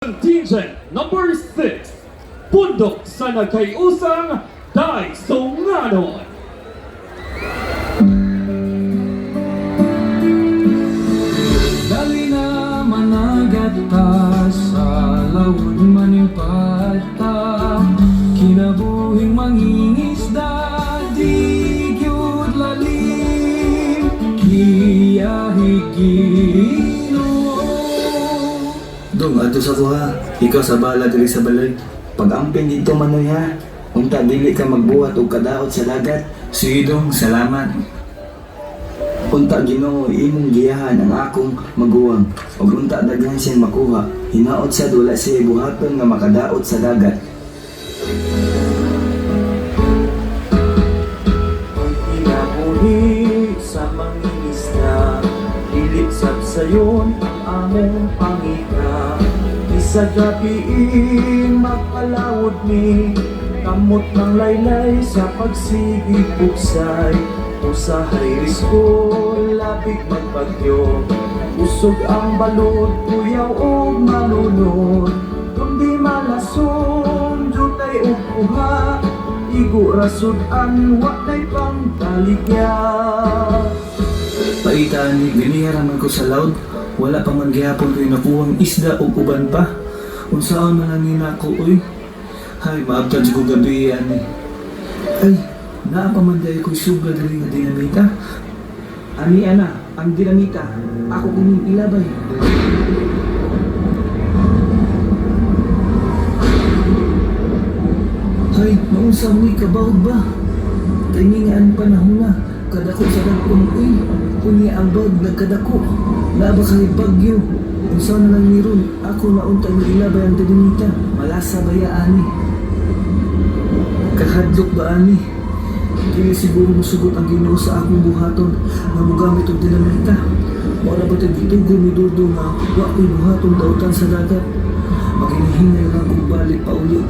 Contingent number 6, Pundok sa Nagkaiusang Daisunganon. Dali na managat ta sa lawod manimpata, kinabuhing mangingisda di gyud lalim kiyahigino. Dong, adto sa kuha. Ikaw sa bala diri sa balay. Pag-amping dito manoy ha. Unta dili ka magbuhat og kadaot sa dagat. Sige dong, salamat. Unta Ginoo, imong giyahan ang akong maguwang. Ug unta daghan siyang makuha. Hinaot sad wala siya buhaton nga makadaot sa dagat. Ang kinabuhi sa mangingisda, dili sab sayon ang among pangita. Isa gabiin makalawod ni, kamot ng laylay sa pagsigig bugsay. Usahay risko, labig magbagyo. Usog ang balod, kuyaw og malunod. Kundi malason, jutay og kuha. Igo rasud ang wa nay pangbaligya. Paita ni ganiha ra man ko sa loud. Wala pa man gihapon ko'y nakuhang isda ug uban pa. Unsaon man lang ni nako oy. Hay, maabtad ko gabi ani. Ay, naa pa man dahil ko'y sobra diri nga dinamita. Ani ana, ang dinamita. Ako kuning ilabay. Hay, maunsa ni kabawd ba? Kay nga ang panahon na, kadako sa dagkong uy. Unya ang bag nagkadako. Naa ba kay bagyo? Unsa na lang ni ron, ako naunta ni ilabay ang dinamita. Malasa ba ya ani? Kahadlok ba ani? Dili siguro musugot ang Ginoo sa akong buhaton nga mogamit og dinamita. Mao na ba to'y gitugo ni Dodo nga wa ko'y buhaton dautan sa dagat. Maghinay lang kong balik pa uli.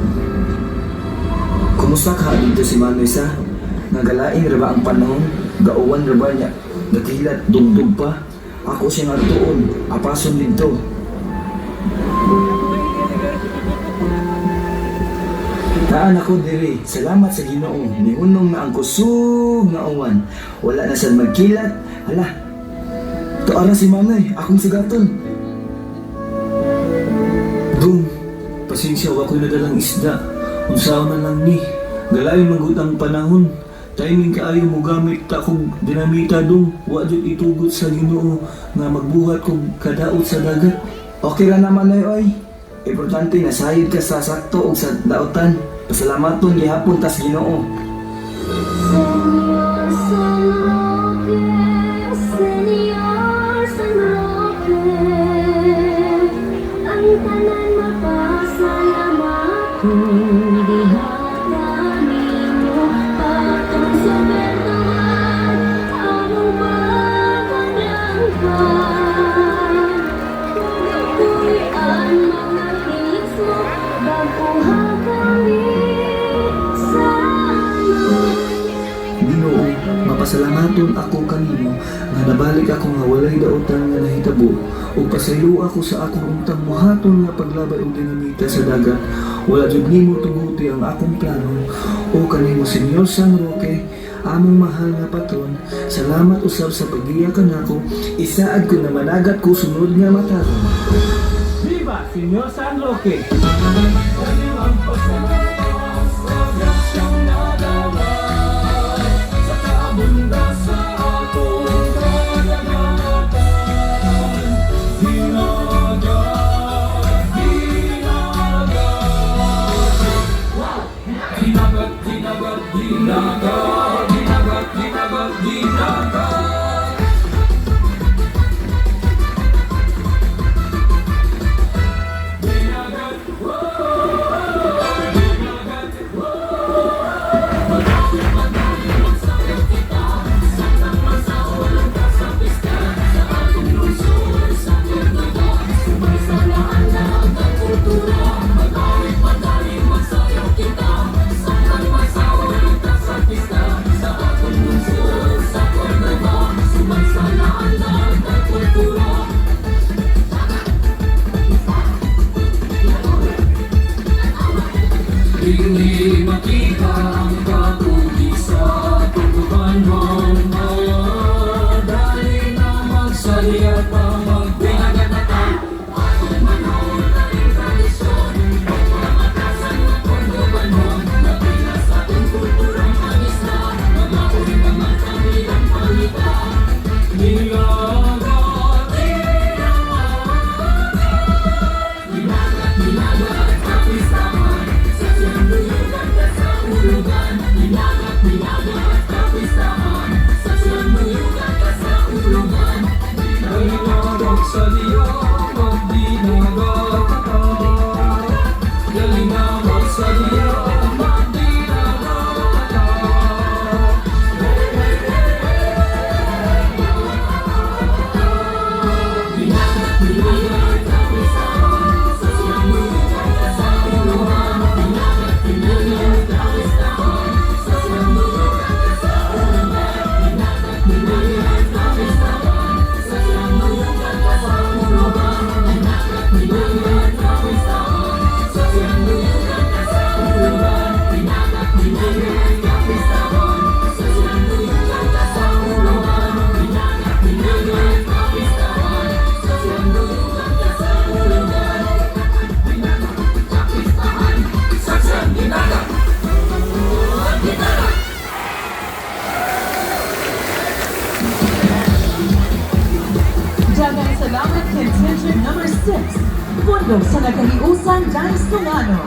Kumusta ka dito si Manoy sa? Nagalain ra ba ang panahon? Gauwan ra ba niya? Nakilat, dugdug pa? Ako siya nga tuon, apason dito. Taan ako diri, salamat sa Ginoo. Nihunong na ang kusog nga uwan. Wala na sad magkilat. Hala. Tuara si Manoy, akong sugaton. Dong, pasensya wa ko'y nadalang isda. Unsaon na lang ni. Galayon man gud ang panahon. Timing kaayo mo gamit ta kog dinamita dong. Wa jud itugot sa Ginoo nga magbuhat kog kadaot sa dagat. Okay ra naman ay oy. Importante na sayod ka sa sakto ug sa daotan. Pasalamaton gihapon tas Ginoo. Señor San Roque, Señor San Roque, ang tanan mapasalamat kung diha kanimo patong sa bertuan among pagkaglangkan. Tuloy ang mga hitsmo, baguha kami sa ano. Ginoo, mapasalamaton ako kanimo nga nabalik ako nga walay daotan nga nahitabo ug pasaylo ako sa akong untang buhaton nga paglabay og dinamita sa dagat. Wala jud nimo tuguti ang akong plano o kanimo Senyor San Roque, among mahal nga patron. Salamat usab sa paggiya kanako. Isaad ko na managat ko sunod nga matarong. Viva Señor San Roque! Dinhi makita ang kabuhi sa Tugbanon. Dali na magsalya pa, magdinagat na ta. Atong manon taning tradisyon, pagpamatasan ng Tugbanon. Mapila sa atong kulturang pangisda, mamaoy mga kabilang pangita. Nilagat, nilagat, nilagat, kapistahan. Sa siyang ka sa ulugan. Nilagat, nilagat, kapistahan. Sa siyang ka sa ulugan. Nilagat sa liya, magdinagat ka. Galing na magsalya, magdinagat ka. Nilagat, nilagat, kapistahan. Sa siyang ka sa ulugan. Nilagat, nilagat, kapistahan. Sa siyang ka sa ulugan. Nilagat, nilagat, kapistahan. Sa siyang ka sa ulugan. Nilagat, nilagat, kapistahan. Sa siyang ka sa ulugan. Nilagat, nilagat, kapistahan. Sa siyang ka sa ulugan. Nilagat, nilagat, kapistahan. Sa siyang ka sa ulugan. Dinagat, kapistahan. Sa siyang dinagat. Dinagat! Daghang salamat, contingent number 6, Pundok sa Nagkahiusan, Dance Tungano.